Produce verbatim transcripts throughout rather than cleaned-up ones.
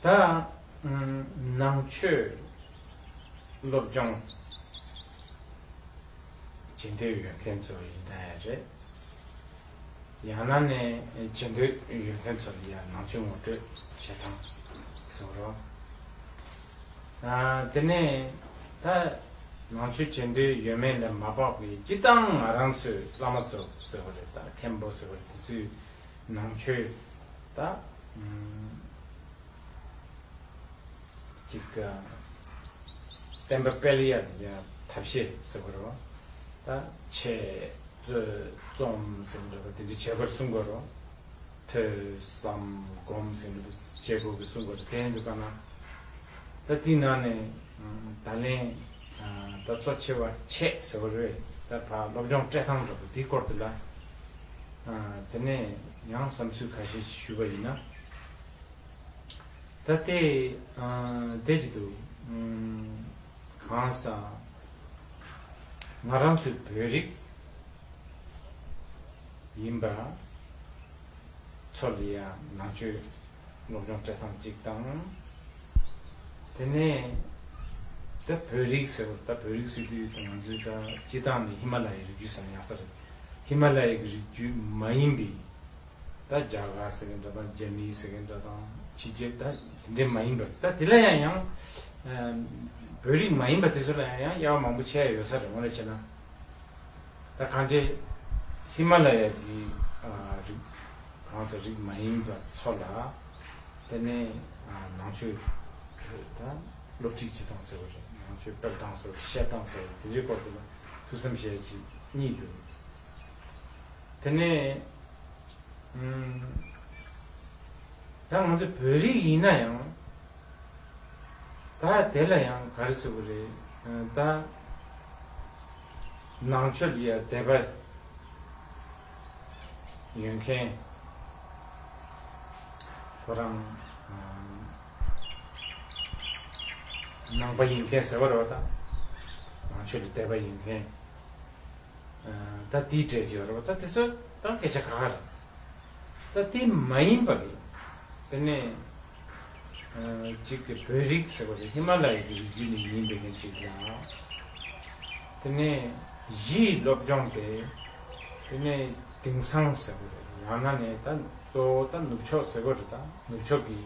ད་ནང་ཆོས་སློབ་སྦྱོང་བྱེད་འདོད་ཡོད་མཁན་ཚོ་ཡིན་ན་ཡང་རེད། ཡང་ན་ནས་བྱེད་འདོད་ཡོད་མཁན་ཚོ་ལ་ཡང་ནང་ཆོས་ངོ་སྤྲོད་བྱེད་སྟངས་ཟེར་རོ། དེ་ནས་ད་ནང་ཆོས་བྱེད་འདོད་ཡོད་མེད་ལས་མ་དཔག་པའི་སྤྱིར་བཏང་ང་རང་ཚོའི་བླ་མ་ཚོ་ཟེར་བ་རེད། ད་མཁན་པོ་ཟེར་བ་རེད། དེ་ཚོའི་ནང་ཆོས་ད་ཅིག་བསྟན་པ་སྤེལ་ཡ་ཡ་ཐབས་ཤེས་ཟེར་བ་རེད་བ། ད་ཆོས་རྩོད་རྩོམ་ཟེར་འདྲ་ད་དེ་འདྲ་བྱེད་པར་གསུང་དགོས་རོ། ཐོས་བསམ་སྒོམ་ཟེར་འདྲ་བྱེད་དགོས་ཀྱི་གསུང་དགོས་རོ། དེ་ཡིན་དུས་ག་ན་ད་དེའི་ནང་ནས་ད་ལན་ད་གཙོ་ཆེ་བ་ཆེད་ཟེར་བ་རེད། ད་ཕ་སློབ་སྦྱོང་སྤྲད་སྟངས་འདྲ་པོ་དེའི་སྐོར་དུ་ལ་དེ་ནས་ཡང་བསམ་ཚུལ་ཁ་ཤས་ཤིག་ཞུས་པ་ཡིན་ན། ད་ལྟའི་ཨ་དེ་ཅི་འདུག་ཨ་གང་ཟག་ང་རང་ཚོའི་བོད་རིགས་ཡིན་པ་ཚོ་ལ་ཡང་ནང་ཆོས་སློབ་སྦྱོང་སྤྲད་སྟངས་གཅིག་དང་། དེ་ནས་ད་བོད་རིགས་ཟེར་བ་ད་བོད་རིགས་ཟེར་དུས་ང་ཚོའི་ད་སྤྱི་བཏང་ནས་ཧི་མ་ལ་ཡའི་རི་རྒྱུད་ཟེར་ན་ཡག་ས་རེད། ཧི་མ་ལ་ཡའི་རི་རྒྱུད་མ་ཡིན་པའི། ད་རྒྱ་གར་ཟེར་མཁན་འདྲ་དང་རྒྱ་མི་ཟེར་མཁན་འདྲ་དང་ཕྱི་རྒྱལ་ད་དེ་འདྲའི་མ་ཡིན་པ་ད་དེ་ལ་ཡང་ཡང་ཨ་བོད་རིགས་མ་ཡིན་པ་དེ་ཚོ་ལ་ཡང་ཡང་དབྱེ་བ་མང་པོ་ཕྱེ་ཡ་ཡོད་ས་རེད། དངོས་གནས་བྱས་ན་ད་གང་ཅི་ཧི་མ་ལ་ཡ་གི་ཨ་རིགས་གང་ཟེར་རིགས་མ་ཡིན་པ་ཚོ་ལ་དེ་ནས་ཨ་ནང་ཆོས་ད་སློབ་ཁྲིད་བྱེད་སྟངས་ཟེར་བ་རེད། ནང་ཆོས་སྤེལ་སྟངས་ཟེར་བ་རེད། བཤད་སྟངས་ཟེར་བ་རེད། དེ་འདྲའི་སྐོར་དེ་ལ་ཐུགས་བསམ་བཞེས་ཡ་ཅིག་གཉིས་འདུག་དེ་ནས། ད་ང་ཚོ་བོད་རིགས་ཡིན་ན་ཡང་ད་དེ་ལ་ཡང་ག་རེ་ཟེར་དགོས་རེད། ད་ནང་ཆོས་ལ་ཡ་དད་པ་ཡོད་མཁན་ཁོ་རང་ནང་པ་ཡིན་མཁན་ཟེར་བ་རེད་བ། ད་ནང་ཆོས་ལ་དད་པ་ཡོད་མཁན། ད་དེའི་གྲས་ཅིག་ཡོད་རེད་བ། ད་དེ་ཚོ་ད་སྐད་ཆ་ཁ་ཁ་རེད། ད་དེ་མ་ཡིན་པ་གི་དེ་ནས་གཅིག་གི་བོད་རིགས་ཟེར་བ་རེད། ཧི་མ་ལ་ཡའི་གི་རི་རྒྱུད་ནས་ཡིན་པའི་མཁན་གཅིག་ཡང་། དེ་ནས་གཞིའི་སློབ་སྦྱོང་དེ་དེ་ནས་དེང་སང་ཟེར་བ་རེད། ཡང་ན་ནས་ད་གཙོ་བོ་ད་ནུབ་ཕྱོགས་ཟེར་བ་རེད། ད་ནུབ་ཕྱོགས་ཀྱི་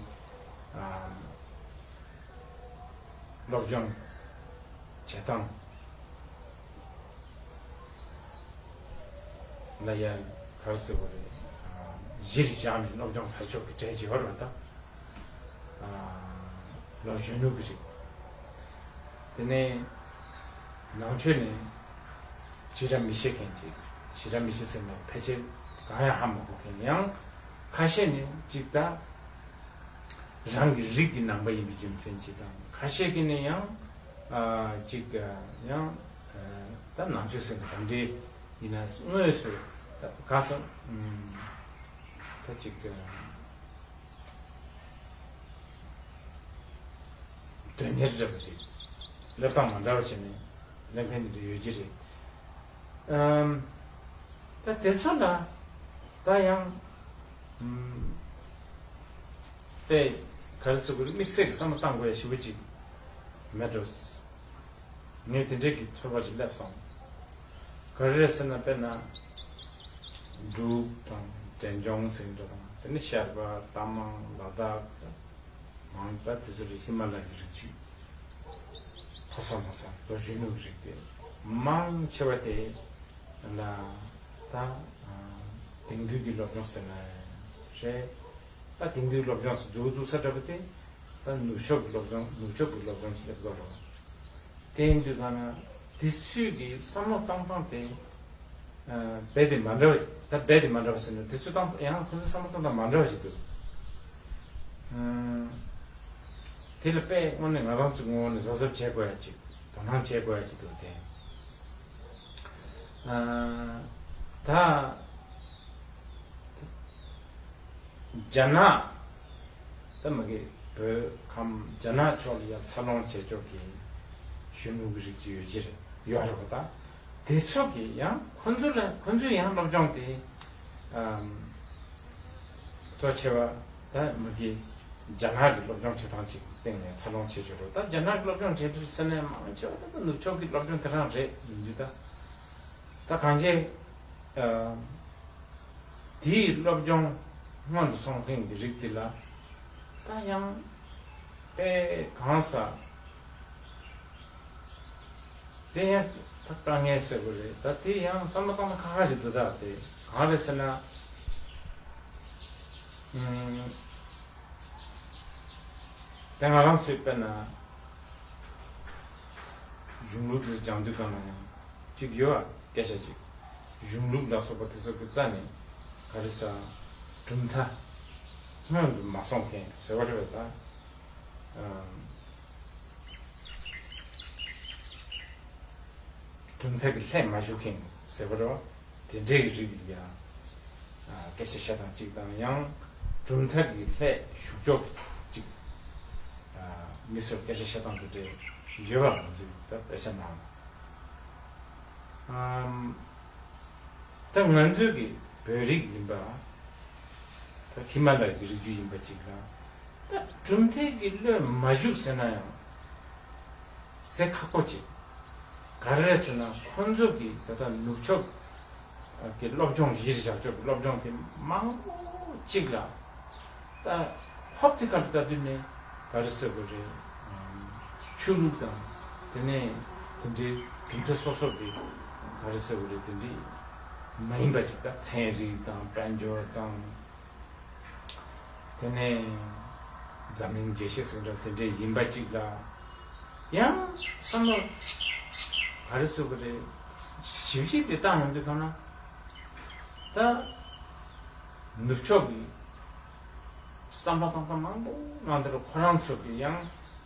སློབ་སྦྱོང་བྱེད་སྟངས། ལ་ཡ་ག་རེ་ཟེར་དགོས་རེད། གཞིར་བཞག་ནས་སློབ་སྦྱོང་ཚར་ཆོག་གི་གྲས་ཅིག་ཡོད་རེད་བ། ད་ལོ་གཞོན་ནུ་གི་རིགས། དེ་ནས་ནང་ཆོས་ནས་ཞེ་དྲག་མི་ཤེས་མཁན་ཅིག་ཞེ་དྲག་མི་ཤེས་ཟེར་ན་ཕལ་ཆེར་གང་ཡང་ཧ་མ་གོ་མཁན། ཡང་ཁ་ཤས་ནས་ཅིག་ད་རང་གི་རིགས་ཀྱི་ནང་པ་ཡིན་པའི་རྒྱུ་མཚན་ཅིག་དང་། ཁ་ཤས་ཀྱིས་ནས་ཡང་ཨ་ཅིག་ཡང་ད་ནང་ཆོས་ཟེར་ན་ག་འདྲའི་ཡིན་ན་དངོས་སུ་ད་ག་ས་ད་ཅིག་དོན་གཉེར་འདྲ་པོ་ཅིག་སླེབས་སྟངས་མ་འདྲ་བ་བྱས་ནས་སླེབས་མཁན་འདི་འདྲ་ཡོད་ཀྱི་རེད། ཨམ། ད་དེ་ཚོ་ལ་ད་ཡང་ཨམ། དཔེ་ག་རེ་ཟེར་དགོས་རེད། དམིགས་བསལ་གྱི་བསམ་བློ་བཏང་དགོས་ཡ་ཞེ་པོ་ཅིག་མེད་འགྲོ། ངས་དེ་འདྲའི་གི་ཚོར་བ་ཞིག་སླེབས་སོང་། ག་རེ་རེད་ཟེར་ན་དཔེར་ན་འབྲུག་དང་འབྲས་ལྗོངས་ཟེར་འདྲ་དང་། དེ་ནས་ཤར་པ་རྟ་མང་ལ་དྭགས། མང་ད་དེ་ཚོ་རེད། ཧི་མ་ལ་ཡའི་རི་རྒྱུད་ཕོ་གསར་མོ་གསར་ལོ་གཞོན་ནུ་རིགས་དེ་མང་ཆེ་བ་དེ་ལ་ད་དེང་དུས་ཀྱི་སློབ་སྦྱོང་ཟེར་ན་རེད། ད་དེང་དུས་སློབ་སྦྱོང་སུ་འཛུགས་འཛུགས་ས་འདྲ་པོ་དེ་ད་ནུབ་ཕྱོགས་ཀྱི་སློབ་སྦྱོང་ནུབ་ཕྱོགས་ཀྱི་སློབ་སྦྱོང་ཞིག་སླེབས་དགོས་རེད། དེ་ཡིན་དུས་གང་ན་དེ་ཚོས་ཀྱི་བསམ་བློ་བཏང་སྟངས་དེ། རྦད་དེ་མ་འདྲ་བ། ད་རྦད་དེ་མ་འདྲ་བ་ཟེར་ན་དེ་ཚོ་བཏང་ཡང་ཁོ་ཚོ་བསམ་བློ་བཏང་སྟངས་མ་འདྲ་བ་ཞིག་འདུག་དེ་ལ་དཔེ་དངོས་གནས་ང་རང་ཚོའི་ངོ་བོ་ནས་གཟབ་གཟབ་བྱེད་དགོས་ཡ་ཅིག་དོ་སྣང་བྱེད་དགོས་ཡ་ཅིག་འདུག་དེ། ད་རྒྱ་ནག་ད་མ་གི་བོད་ཁམས་རྒྱ་ནག་ཕྱོགས་ལ་ཡ་འཚར་ལོངས་བྱེད་ཕྱོགས་ཀྱི་གཞོན་ནུ་གི་རིགས་ཅིག་ཡོད་ཀྱི་རེད། ཡོད་རེད་པ། ད་དེ་ཚོ་གི་ཡང་ཁོ་ཚོ་ལ་ཁོ་ཚོའི་ཡང་སློབ་སྦྱོང་དེ་ཨམ་གཙོ་ཆེ་བ་ད་མ་གི་ རྒྱ་ནག་གི་སློབ་སྦྱོང་བྱེད་སྟངས་ཅིག་སྟེང་ནས་འཚར་ལོངས་བྱེད་ཆོག་རེད། ད་རྒྱ་ནག་གི་སློབ་སྦྱོང་བྱེད་དུས་ཟེར་ནས་མང་ཆེ་བ་ད་ནུབ་ཕྱོགས་ཀྱི་སློབ་སྦྱོང་དེ་རང་རེད་མི་འདུག་ད་ད་གང་ཅི། དེའི་སློབ་སྦྱོང་སྔོན་དུ་སོང་མཁན་གྱི་རིགས་དེ་ལ་ད་ཡང་དཔེ་གང་ས་དེ་ཡང་ད་དཀའ་ངལ་ཟེར་དགོས་རེད། ད་དེ་ཡང་བསམ་བློ་བཏང་ན་ཁག་ཁག་ཅིག་འདུག་ད་དེ་གང་རེད་ཟེར་ན། ཨུམ། དེ་ང་རང་ཚོའི་དཔེར་ན་གཞུང་ལུགས་དེ་སྦྱང་དུས་སྒང་ལ་ཡང་གཅིག་ཡོད་ཨ། སྐད་ཆ་གཅིག་གཞུང་ལུགས་ལ་སོགས་པ་དེ་ཚོ་གི་རྩ་ནས་ག་རེ་ཟ། གྲུབ་མཐའ་སྔོན་དུ་མ་སོང་མཁན་ཟེར་བ་རེད་པས་ད། ཨམ། གྲུབ་མཐའ་གི་ལྷད་མ་ཞུགས་མཁན་ཟེར་བ་རེད་པ། དེ་འདྲའི་རིགས་ལ་ཡང་སྐད་ཆ་བཤད་སྟངས་གཅིག་དང་ཡང་གྲུབ་མཐའ་གི་ལྷད་ཞུགས་ཕྱོགས་གཅིག་མི་ཚོར་སྐད་ཆ་བཤད་སྟངས་དེ་འདྲའི་ཡོད་པ་ང་ཚོས་ད་དཔེ་ཆ་ནང་ལ། ཨམ། ད་ང་ཚོའི་གི་བོད་རིགས་ཡིན་པ། ད་ཧི་མ་ལ་ཡའི་གི་རི་རྒྱུད་ཡིན་པ་ཅིག་ལ། ད་གྲུབ་མཐའི་གི་ལྷད་མ་ཞུགས་ཟེར་ན་ཡང་ཟེར་ཁག་པོ་ཅིག་ག་རེ་རེད་ཟེར་ན་ཁོང་ཚོ་གི་ད་ལྟ་ནུབ་ཕྱོགས་ཀྱི་སློབ་སྦྱོང་གཞིར་བཞག་ཆོག་གི་སློབ་སྦྱོང་དེ་མང་པོ་ཅིག་ལ། ད་ཧོབ་དེ་ག་ལ་ལྟ་དུས་ནས་ག་རེ་ཟེར་དགོས་རེད། ཆོས་ལུགས་དང་དེ་ནས་དེ་འདྲའི་གྲུབ་མཐའ་སོ་སོ་གི་ག་རེ་ཟེར་དགོས་རེད། དེ་འདྲའི་མ་ཡིན་པ་ཅིག་ད་ཚན་རིག་དང་དཔལ་འབྱོར་དང་། དེ་ནས་འཛམ་གླིང་རྒྱལ་སྤྱི་ཟེར་འདྲ་དེ་འདྲའི་ཡིན་པ་ཅིག་ལ་ཡང་བསམ་བློ་ག་རེ་ཟེར་དགོས་རེད། ཞིབ་ཞིབ་ཏུ་བཏང་ཡོང་དུས་གང་ན་ད་ནུབ་ཕྱོགས་ཀྱི་བསམ་བློ་བཏང་སྟངས་མང་པོ་ནང་དེར་ཁོ་རང་ཚོ་གི་ཡང་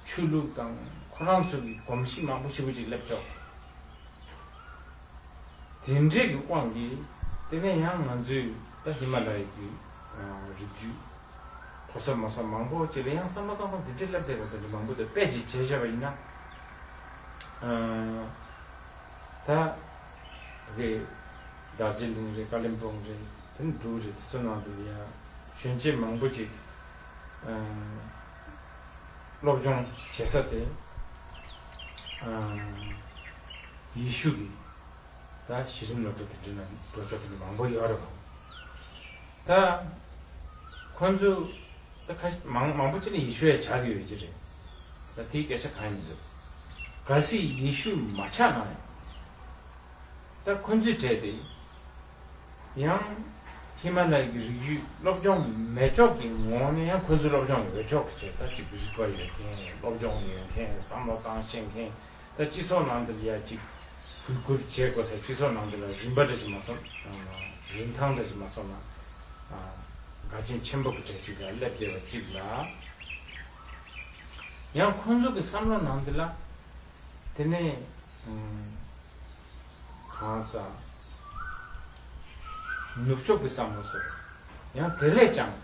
ཆོས་ལུགས་དང་ཁོ་རང་ཚོ་གི་གོམས་གཤིས་མང་པོ་ཞེ་པོ་ཅིག་སླེབས་ཆོག་དེ་འདྲའི་གི་དབང་གིས་དེ་ནས་ཡང་ང་ཚོས་ད་ཧི་མ་ལ་ཡའི་གི་རི་རྒྱུད་ཕོ་གསར་མོ་གསར་མང་པོ་ཅིག་ལ་ཡང་བསམ་བློ་བཏང་སྟངས་དེ་འདྲའི་སླེབས་བསྡད་པ་དེ་འདྲ་མང་པོ་དང་དཔེ་ཅིག་བྱས་བཞག་པ་ཡིན་ན། ད་དེ་གའི་རྡོ་རྗེ་གླིང་རེད། ཀ་ལིམ་པོང་རེད། དེ་ནས་འབྲུག་རེད། དེ་ཚོ་ནང་དུ་ཡང་གཞོན་སྐྱེས་མང་པོ་ཅིག་སློབ་སྦྱོང་བྱེད་ས་དེ་ཡེ་ཤུ་གི་ད་གཞི་རིམ་སློབ་གྲྭ་དེ་འདྲ་ནང་འགྲོ་ཆོག་དེ་འདྲ་མང་པོ་ཡོད་རེད་བ། ད་ཁོང་ཚོ་ད་ཁ་ཤས་མང་མང་པོ་ཅིག་ནི་ཡེ་ཤུ་ཡ་ཆགས་ཀྱི་ཡོད་ཀྱི་རེད། ད་དེའི་སྐད་ཆ་གང་ཡང་མི་འདུག་གལ་སྲིད་ཡེ་ཤུ་མ་ཆགས་ན་ཡང་ད་ཁོང་ཚོའི་གྲས་དེ་ཡང་ཧི་མ་ལ་ཡའི་རི་རྒྱུད་སློབ་སྦྱོང་མེད་ཕྱོགས་ཀྱི་ངོས་ནས་ཡང་ཁོང་ཚོའི་སློབ་སྦྱོང་ཡོད་ཕྱོགས་ཀྱི་ཆེད་ད་ཅིག་རིག་པ་ཡོད་མཁན། སློབ་སྦྱོང་ཡོད་མཁན། བསམ་བློ་བཏང་ཤེས་མཁན། ད་སྤྱི་ཚོགས་ནང་དུ་ལ་ཡ་ཅིག་གུས་བཀུར་བྱེད་དགོས་ས། སྤྱི་ཚོགས་ནང་དུ་ལ་རིམ་པ་འདྲ་ཞིག་མ་སོང་། རིན་ཐང་འདྲ་ཞིག་མ་སོང་ན་དགའ་ཆེན་ཆེན་པོ་གི་གྲས་ཅིག་ལ་སླེབས་བསྡད་པ་ཅིག་ལ། ཡང་ཁོང་ཚོ་གི་བསམ་བློ་ནང་དུ་ལ་དེ་ནས་གང་ཟག་ནུབ་ཕྱོགས་ཀྱི་བསམ་བློ་ཟེར། ཡང་དེ་ལས་ཀྱང་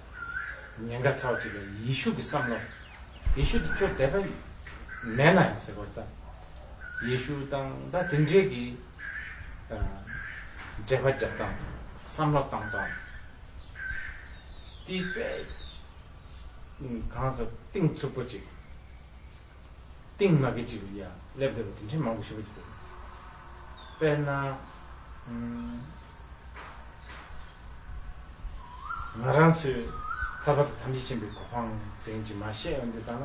ཉེན་ཁ་ཚ་བ་ཅིག་ལ་ཡེ་ཤུ་གི་བསམ་བློ། ཡེ་ཤུ་དེ་ཁྱོད་དད་པ་མེད་ན་ཡང་ཟེར་བ་ལྟ། ཡེ་ཤུ་དང་ད་དེ་འདྲའི་གི་འགྲེལ་པ་རྒྱག་སྟངས། བསམ་བློ་བཏང་སྟངས་དེ་དཔེ་གང་ཟག་གཏིང་ཚུགས་པོ་ཅིག་གཏིང་མ་གི་ཅིག་ལ་ཡ་སླེབས་བསྡད་པ་དེ་འདྲའི་མང་པོ་ཞིག་འདུག་དཔེར་ན། ང་རང་ཚོས་ཐར་པ་དང་ཐམས་ཅད་མཁྱེན་པའི་གོ་འཕང་ཟེར་གྱི་མ་བཤད་ཡོང་དུས་ད་ན།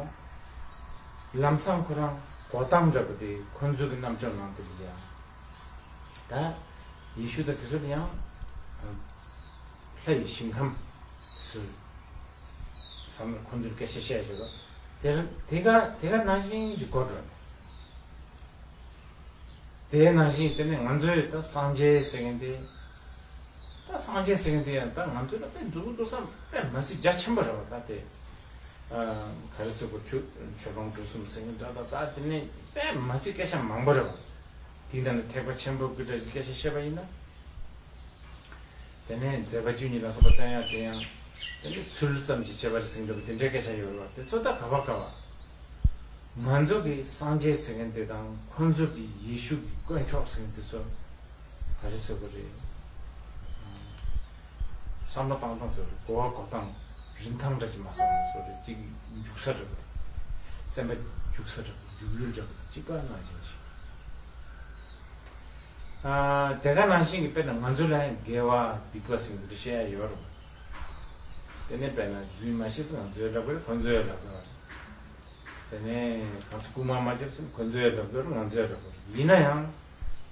ལམ་སང་ཁོ་རང་གོ་སྟངས་འདྲ་པོ་དེ་ཁོ་ཚོ་གི་རྣམ་ཅོག་ནང་དུ་ལ་ཡ། ད་ཡེ་ཤུ་དང་དེ་ཚོ་ལ་ཡང་ལྷ་ཡི་ཞིང་ཁམས་སུ་བསམ་ན་ཁོ་ཚོར་སྐད་ཆ་བཤད་ཆོག་ལ། དེ་དེ་ག་དེ་ག་ནང་བཞིན་གྱི་གོ་འགྲོ། དེའི་ནང་བཞིན་དེ་ནས་ང་ཚོའི་ད་སངས་རྒྱས་ཟེར་མཁན་དེ། ད་སངས་རྒྱས་ཟེར་མཁན་དེ་ཡང་ད་ང་ཚོའི་ད་དཔེ་འདུག་འདུག་བསམ་དཔེ་མ་སྲིད་རྒྱ་ཆེན་པོ་རེད་བ། ད་དེ་ག་རེ་ཟེར་དགོས། ཆོས་ཆོས་ལོངས་སྒྲུབ་གསུམ་ཟེར་མཁན་ད་ད་ད་དེ་ནས་དཔེ་མ་སྲིད་སྐད་ཆ་མང་པོ་རེད་བ། དེའི་ནང་ནས་ཐེག་པ་ཆེན་པོ་གི་འདྲ་སྐད་ཆ་བཤད་པ་ཡིན་ན། དེ་ནས་མཛད་པ་བཅུ་གཉིས་ལ་སོགས་པ་བསྟན་ཡག་དེ་ཡང་དེ་ནས་ཚུལ་ཙམ་གྱིས་བྱས་པ་རེད་ཟེར་འདྲ་པོ་དེ་འདྲའི་སྐད་ཆ་ཡོད་རེད་བ། དེ་ཚོ་ད་ག་བ་ག་བ། ང་ཚོ་གི་སངས་རྒྱས་ཟེར་མཁན་དེ་དང་ཁོང་ཚོ་གི་ཡེ་ཤུ་གི་དཀོན་མཆོག་ཟེར་མཁན་དེ་ཚོ་ག་རེ་ཟེར་དགོས་རེད། བསམ་བློ་བཏང་སྟངས་ཟེར་དགོས་རེད། གོ་བ་གོ་སྟངས། རིན་ཐང་འདྲ་ཅིག་མ་སོང་བ་སོགས་རེད། ཅིག་འཇུག་ས་འདྲ་པོ་དང་། སེམས་པ་འཇུག་ས་འདྲ་པོ། འཇུག་ཡུལ་འདྲ་པོ་དང་གཅིག་པ་ནང་བཞིན་ཅིག་ཨ། དེ་ག་ནང་བཞིན་གྱི་དཔེར་ན་ང་ཚོ་ལ་ཡང་དགེ་བ་སྡིག་པ་ཟེར་གྱི་འདི་བཤད་ཡ་ཡོད་རུང་། དེ་ནས་དཔེར་ན་རྫུན་མ་བཤད་ཚེ་ང་ཚོའི་ལབ་དགོས་རེད། ཁོ་ཚོའི་ལབ་དགོས་རེད། དེ་ནས་གང་ཚོ་རྐུན་མ་མ་རྒྱབ་ཚེ་ཁོ་ཚོའི་ལབ་དགོས་རེད། ང་ཚོའི་ལབ་དགོས་རེད། ཡིན་ན་ཡང་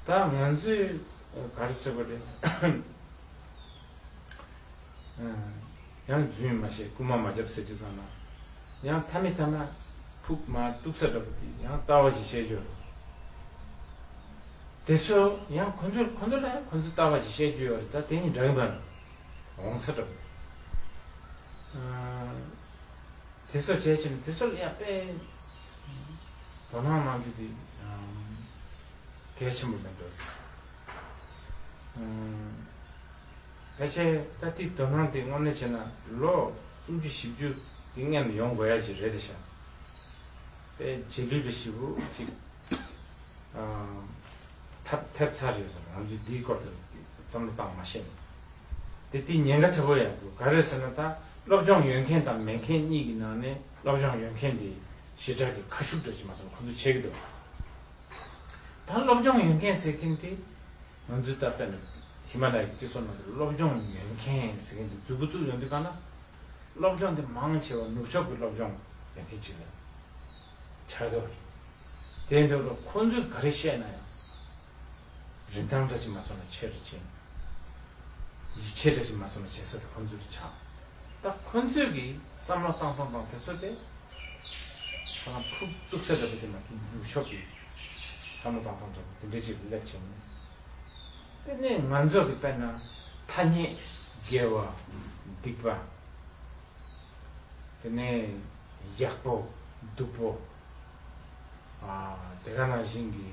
ད་ང་ཚོས་ག་རེ་ཟེར་དགོས་རེད། ཡང་རྫུན་མ་བཤད། རྐུན་མ་མ་རྒྱབ་ཟེར་དུས་གང་ན་ཡང་ཐ་མི་ཐ་ན་ཕུག་མ་གཏུག་ས་འདྲ་པོ་དེ་ཡང་ལྟ་བ་ཞིག་བཤད་རྒྱུ་རེད། དེ་ཚོ་ཡང་ཁོ་ཚོ་ཁོ་ཚོ་ལ་ཡང་ཁོ་ཚོ་ལྟ་བ་ཞིག་བཤད་རྒྱུ་ཡོད་རེད། ད་དེ་ཡིན་འདྲ་གི་འདུག་འོང་ས་འདྲ་པོ། དེ་ཚོ་བྱས་ཕྱིན་དེ་ཚོ་ལ་ཡང་དཔེ་དོ་སྣང་གནང་རྒྱུ་དེ་གལ་ཆེན་པོ་མེད་འགྲོ། ཕལ་ཆེར་ད་ལྟའི་དོ་སྣང་དེ་དངོས་གནས་བྱས་ན་ལོ་སུམ་ཅུ་བཞི་བཅུ་དེ་སྔོན་ལ་ཡོང་དགོས་ཡ་ཅིག་རེད་དེ་ཤག་དཔེ་རྗེས་ལུས་འདྲ་ཞིག་པོ་ཅིག་ཨ། ཐབས་ཐེབས་ཚར་ཡོད་ཟེར། ང་ཚོས་འདིའི་སྐོར་དུ་བསམ་བློ་བཏང་མ་ཤེས་ནས། དེ་དེ་ཉེན་ཁ་ཚ་པོ་ཡང་འདུག་ག་རེ་ཟེར་ན་ད་སློབ་སྦྱོང་ཡོད་མཁན་དང་མེད་མཁན་གཉིས་ཀྱི་ནང་ནས་སློབ་སྦྱོང་ཡོད་མཁན་དེ་ཞེ་དྲག་གི་ཁ་ཤུགས་འདྲ་ཞིག་མ་སོང་ཁོ་ཚོས་བྱེད་ཀྱི་འདུག་ད་སློབ་སྦྱོང་ཡོད་མཁན་ཟེར་མཁན་དེ་ང་ཚོའི་ད་དཔེར་ན་ཧི་མ་ལ་ཡའི་སྤྱི་ཚོགས་ནང་དུ་སློབ་སྦྱོང་ཡོད་མཁན་ཟེར་མཁན་དེ་མཛུབ་གུ་བཙུགས་ཡོང་དུས་གང་ན། སློབ་སྦྱོང་དེ་མང་ཆེ་བ་ནུབ་ཕྱོགས་ཀྱི་སློབ་སྦྱོང་ཡོད་མཁན་ཅིག་ལ་ཆགས་ཡོད་རེད། དེ་འདྲ་ལ་ཁོང་ཚོས་ག་རེ་བཤད་ན་ཡང་རིན་ཐང་འདྲ་ཅིག་མ་སོང་ན་ཆེ་རུ་ཕྱིན། ཡིད་ཆེས་འདྲ་ཅིག་མ་སོང་ན་བྱེད་ས་དེ་ཁོང་ཚོ་ལ་ཆགས། ད་ཁོང་ཚོས་ཀྱི་བསམ་བློ་བཏང་སྟངས་དང་དེ་ཚོ་དེ་ཁོ་རང་ཕུགས་གཏུགས་ས་འདྲ་པོ་དེ་མ་གཏོགས་ནུབ་ཕྱོགས་ཀྱི་བསམ་བློ་བཏང་སྟངས་འདྲ་པོ་དེ་འདྲ་ཅིག་སླེབས་བྱས་ནས། དེ་ནས་ང་ཚོ་གི་དཔེར་ན་ཐ་སྙད་དགེ་བ་སྡིག་པ། དེ་ནས་ཡག་པོ་སྡུག་པོ། ཨ། དེ་ག་ནང་བཞིན་གྱི་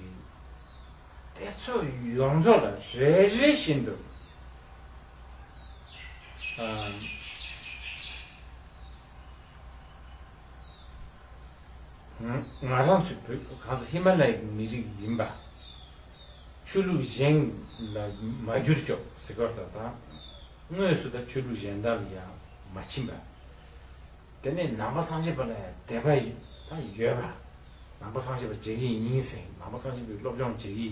དེ་ཚོ་ཡོངས་རྫོགས་ལ་རེ་རེ་བཞིན་དུ། ཨ། ང་ང་རང་ཚོའི་བོད་གང་ཟག་ཧི་མ་ལ་ཡའི་མི་རིགས་ཡིན་པ། ཆོས་ལུགས་གཞན་ལ་མ་བསྒྱུར་ཆོག་ཟེར་བ་ལྟར་དང་། དངོས་སུ་ད་ཆོས་ལུགས་གཞན་དག་ལ་ཡང་མ་ཕྱིན་པ། དེ་ནས་ནང་པ་སངས་རྒྱས་པ་ལ་ཡང་དད་པ་ཡོད་ད་ཡོད་པ། ནང་པ་སངས་རྒྱས་པ་མཇལ་གྱི་ཡིན་ཟེར། ནང་པ་སངས་རྒྱས་པའི་སློབ་སྦྱོང་མཇལ་གྱི་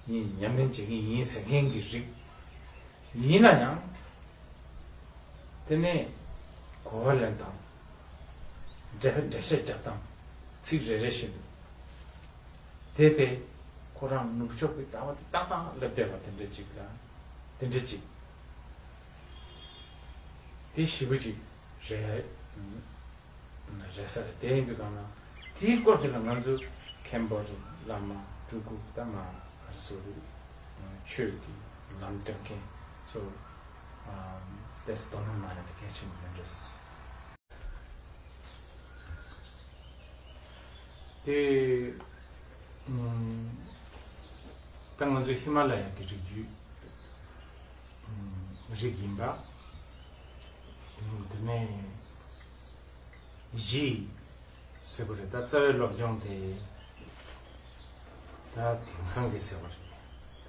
ཡིན། ཉམས་ལེན་བྱེད་ཀྱི་ཡིན་ཟེར་མཁན་གྱི་རིགས་ཡིན་ན་ཡང་། དེ་ནས་གོ་བ་ལེན་སྟངས། འགྲེལ་པ་འགྲེལ་བཤད་རྒྱབ་སྟངས། ཚིག་རེ་རེ་བཞིན་དུ། དེ་དེ་ཁོ་རང་ནུབ་ཕྱོགས་པའི་ལྟ་བ་དེ་ཏག་ཏག་སླེབས་བསྡད་པ་དེ་འདྲ་ཅིག་ལ། དེ་འདྲ་ཅིག་དེ་ཞེ་པོ་ཅིག་རེད། རེད་ས་རེད། དེ་ཡིན་དུས་གང་ལ་དེའི་སྐོར་དེ་ལ་ང་ཚོ་མཁན་པོ་རེད། བླ་མ་སྤྲུལ་སྐུ་ད་མ་ག་རེ་ཟེར་རེད། ཆོས་ཀྱི་ལམ་སྟོན་མཁན་ཚོ་ལས་དོ་སྣང་གནང་ཡ་དེ་གལ་ཆེན་པོ་རེད་འདྲ། དེ་ད་ང་ཚོའི་ཧི་མ་ལ་ཡ་གི་རི་རྒྱུད་རིགས་ཡིན་པ། དེ་ནས་གཞི་ཟེར་བ་རེད། ད་རྩ་བའི་སློབ་སྦྱོང་དེ་ད་དེང་སང་གི་ཟེར་བ་རེད།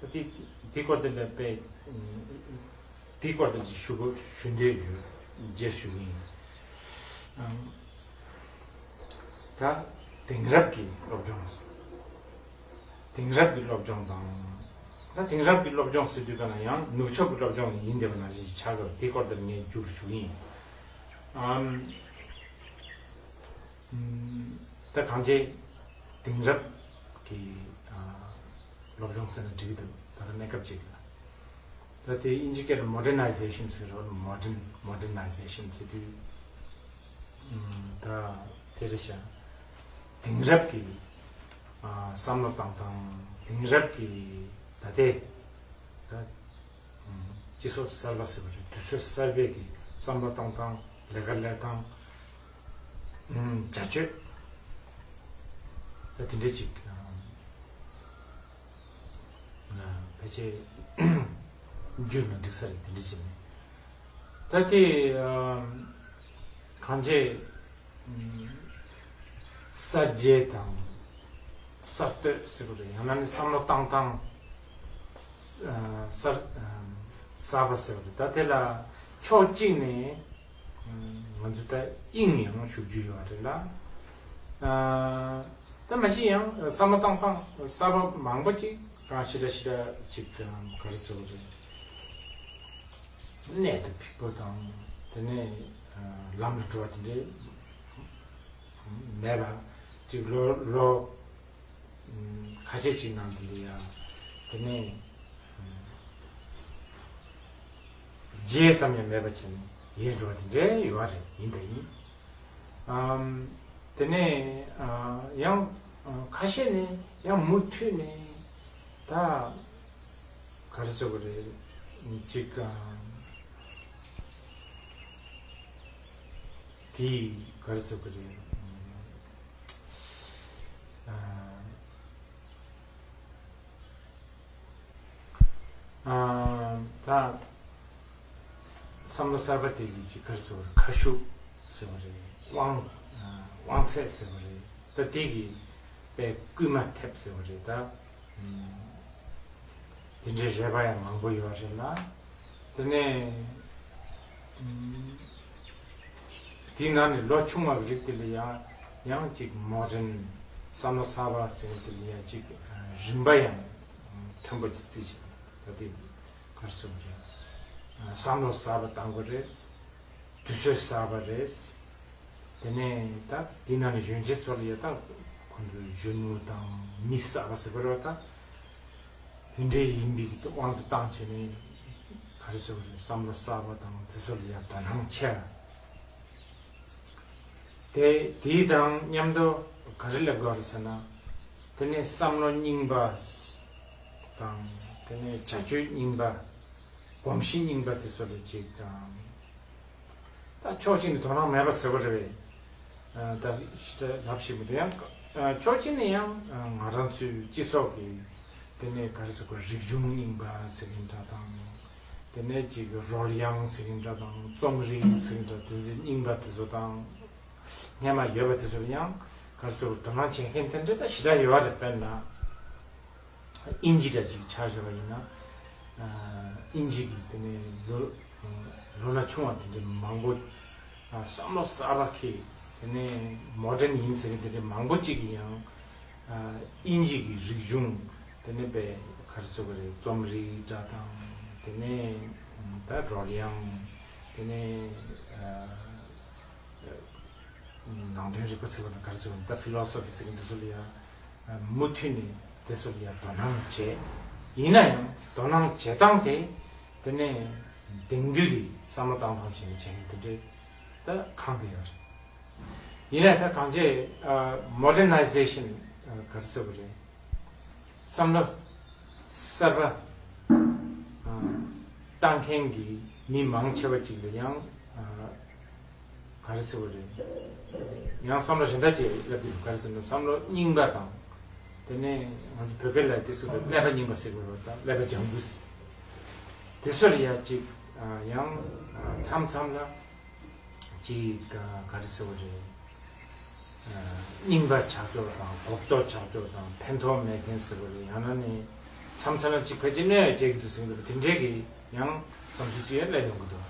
ད་དེ་དེ་སྐོར་དེ་ལ་དཔེ་དེ་སྐོར་དེ་ཞུ་དགོས་ཞུ་འདོད་ཡོད། རྗེས་ཞུ་གི་ཡིན། ད་དེང་རབས་ཀྱི་སློབ་སྦྱོང་། དེང་རབས་ཀྱི་སློབ་སྦྱོང་དང་། ད་དེང་རབས་ཀྱི་སློབ་སྦྱོང་ཟེར་དུས་ག་ན་ཡང་ནུབ་ཕྱོགས་ཀྱི་སློབ་སྦྱོང་ཡིན་བསྡད་པ་ནང་བཞིན་ཞིག་ཆགས་ཀྱི་ཡོད། དེ་སྐོར་དེར་ངས་མཇུག་ཏུ་ཞུ་གི་ཡིན། ཨམ། ད་གང་ཅི་དེང་རབས་ཀྱི་ཨ་སློབ་སྦྱོང་ཟེར་ན་འགྲིག་གི་འདུག་ད་ལྟ་གནས་སྐབས་ཅིག་ལ། ད་དེ་ཨིན་ཇི་སྐད་ལ་མོ་ཌར་ནའི་ཟེ་ཤན་ཟེར་རོ། མོ་ཌརན་མོ་ཌར་ནའི་ཟེ་ཤན་ཟེར་དུས། ཨམ། ད་དེ་རེད་ཤག་དེང་རབས་ཀྱི་ཨ་བསམ་བློ་བཏང་སྟངས། དེང་རབས་ཀྱི་ད་ལྟའི་ད་ཨམ་སྤྱི་ཚོགས་གསར་པ་ཟེར་བ་རེད། དུས་ཚོད་གསར་པའི་གི་བསམ་བློ་བཏང་སྟངས། ལས་ཀ་ལས་སྟངས། ཨམ་བྱ་སྤྱོད། ད་དེ་འདྲ་ཅིག་ཨམ་ཕལ་ཆེར་བསྒྱུར་ན་འགྲིག་ས་རེད། དེ་འདྲ་བྱས་ནས་ད་དེ་ཨམ་གང་ཅི་ཨམ་གསར་བརྗེ་དང་གསར་གཏོད་ཟེར་བ་རེད། ཡང་ན་ནི་བསམ་བློ་བཏང་སྟངས་གསར་གསར་པ་ཟེར་བ་རེད། ད་དེ་ལ་ཕྱོགས་གཅིག་ནས་ ང་ཚོ་ད་དབྱིངས་ཡང་ཞུགས་རྒྱུ་ཡོད་རེད་ལ། ཨ། ད་མ་གཞི་ཡང་བསམ་བློ་བཏང་སྟངས་གསར་པ་མང་པོ་ཅིག་གང་ཞེ་དྲག་ཞེ་དྲག་ཅིག་ག་རེ་ཟེར་དགོས་རེད། གནད་དུ་འཕིགས་པོ་དང་དེ་ནས་ལམ་ལ་འགྲོ་བ་དེ་འདྲའི་མེད་པ་ཅིག་ལོ་ལོ་ཁ་ཤས་ཅིག་ནང་དེ་འདྲ་ཡང་དེ་ནས་བརྗེད་ཙམ་ཡང་མེད་པ་བྱས་ནས་ཡལ་འགྲོ་བ་དེ་འདྲའི་ཡོད་རེད། ཡིན་དང་ཡིན། ཨམ། དེ་ནས་ཨ། ཡང་ཨ། ཁ་ཤས་ནས་ཡང་མུ་མཐུད་ནས་ད་ག་རེ་ཟེར་དགོས་རེད། ཅིག་ཨ། དེ་ག་རེ་ཟེར་དགོས་རེད། ཨ། ཨ། ད་བསམ་བློ་གསར་པ་དེ་གི་ཅིག་ག་རེ་ཟེར་བ་རེད། ཁ་ཤུགས་ཟེར་བ་རེད། དབང་། ཨ། དབང་ཚད་ཟེར་བ་རེད། ད་དེ་གི་དཔེ་སྐུལ་མ་ཐེབས་ཟེར་བ་རེད། ད་དེ་འདྲའི་རེ་བ་ཡང་མང་པོ་ཡོད་རེད་ལ། དེ་ནས་དེའི་ནང་ནས་ལོ་ཆུང་བ་གི་རིགས་དེ་ལ་ཡང་ཡང་ཅིག་མོ་ཌན་བསམ་བློ་གསར་པ་ཟེར་དེ་ལ་ཡང་ཅིག་རིམ་པ་ཡང་མཐོན་པོ་ཅིག་བརྩིས་ཤིང་། ད་དེ་གར་སོང་རེད། བསམ་བློ་གསར་པ་བཏང་དགོས་རེད། དུས་ཚོད་གསར་པ་རེད། དེ་ནས་ད་དེ་ནང་ནས་གཞོན་སྐྱེས་ཚོ་ལ་ཡ་ད་ཁོང་ཚོ་གཞོན་ནུ་དང་མི་གསར་པ་ཟེར་དགོས་རེད་བ། ད་དེ་འདྲའི་ཡིན་པའི་གི་དབང་དུ་བཏང་བྱས་ནས་ག་རེ་ཟེར་དགོས་རེད། བསམ་བློ་གསར་པ་དང་དེ་ཚོ་ལ་ཡ་དོ་སྣང་ཆེ་བ། དེ་དེའི་དང་མཉམ་དུ་ག་རེ་སླེབས་དགོས་རེད་ཟེར་ན། དེ་ནས་བསམ་བློ་རྙིང་པ་དང་དེ་ནས་བྱ་སྤྱོད་རྙིང་པ། གོམས་གཤིས་རྙིང་པ་དེ་ཚོ་ལ་ཅིག་དང་། ད་ཕྱོགས་གཅིག་ནས་དོ་སྣང་མེད་པ་ཟེར་བ་རེད་པས། ད་ཞེ་དྲག་ལབ་ཤེས་མི་འདུག་ཡང་ཕྱོགས་གཅིག་ནས་ཡང་ང་རང་ཚོའི་སྤྱི་ཚོགས་ཀྱི་དེ་ནས་ག་རེ་ཟེར་དགོས། རིག་གཞུང་རྙིང་པ་ཟེར་གྱིན་འདྲ་དང་། དེ་ནས་ཅིག་རོལ་དབྱངས་ཟེར་གྱིན་འདྲ་དང་། རྩོམ་རིག་ཟེར་གྱིན་འདྲ། དེ་ཚོ་རྙིང་པ་དེ་ཚོ་དང་། སྔས་མ་ཡོད་པ་དེ་ཚོ་ལ་ཡང་ག་རེ་ཟེར་དགོས། དོ་སྣང་བྱེད་མཁན་དེ་འདྲ་ད་ཞེ་དྲག་ཡོད་རེད། དཔེར་ན། དབྱིན་ཇི་འདྲ་ཅིག་ཆ་བཞག་པ་ཡིན་ན། ཨ། དབྱིན་ཇི་གི་དེ་ནས་ལོ་ལོ་ན་ཆུང་བ་དེ་འདྲ་མང་པོ། ཨ། བསམ་བློ་གསར་པ་འཁྱེར། དེ་ནས་མོ་ཌན་ཡིན་ཟེར་མཁན་དེ་འདྲ་མང་པོ་ཅིག་གིས་ཡང་། ཨ། དབྱིན་ཇི་གི་རིག་གཞུང་། དེ་ནས་པའི་ག་རེ་ཟེར་དགོས་རེད། རྩོམ་རིག་འདྲ་དང་། དེ་ནས་ད་རོལ་དབྱངས། དེ་ནས་ཨ། ནང་དོན་རིག་པ་ཟེར་བ་དང་ག་རེ་ཟེར་བ། ད་ཕི་ལོ་སོ་ཕི་ཟེར་མཁན་དེ་ཚོ་ལ་ཡང་མུ་མཐུད་ནས་དེ་ཚོ་ལ་ཡང་དོ་སྣང་བྱས། ཡིན་ན་ཡང་དོ་སྣང་བྱེད་སྟངས་དེ་དེ་ནས་དེང་དུས་ཀྱི་བསམ་བློ་བཏང་སྟངས་བྱས་ནས་བྱས་ནས་དེ་འདྲའི་ད་གང་དེ་ཡོད་རེད། ཡིན་ན་ད་གང་བྱས། ཨ། མོ་ཌར་ནའི་ཛེ་ཤན་ག་རེ་ཟེར་བ་རེད། བསམ་བློ་གསར་པ་བཏང་མཁན་གྱི་མི་མང་ཆེ་བ་ཅིག་ལ་ཡང་ག་རེ་ཟེར་བ་རེད། ཡང་བསམ་བློ་གཞན་དག་ཅིག་སླེབས་ཡོང་། ག་རེ་ཟེར་ན་བསམ་བློ་རྙིང་པ་དང་། དེ་ནས་ང་ཚོ་བོད་སྐད་ལ་དེ་ཟེར་བ་ཀླད་པ་རྙིང་པ་ཟེར་དགོས་རེད་པ། ད་ཀླད་པ་ལྗང་གུ། དེ་ཚོ་ལ་ཡང་ཅིག་ཡང་མཚམས་མཚམས་ལ། ཅིག་ག་ག་རེ་ཟེར་བ་རེད། རྙིང་པ་ཆགས་ཕྱོགས་དང་གོ་རྟོགས་ཆགས་ཕྱོགས་དང་ཕན་ཐོགས་མེད་མཁན་ཟེར་བ་རེད། ཡང་ན་ནི་མཚམས་མཚམས་ལ་ཅིག་ཕལ་ཆེར་གནོད་ཡང་བྱེད་ཀྱི་འདུག་ཟེར་གྱི་འདུག་དེ་འདྲའི་གི་ཡང་བསམ་ཚུལ་ཅིག་ཡང་སླེབས་ཡོང་གི་འདུག་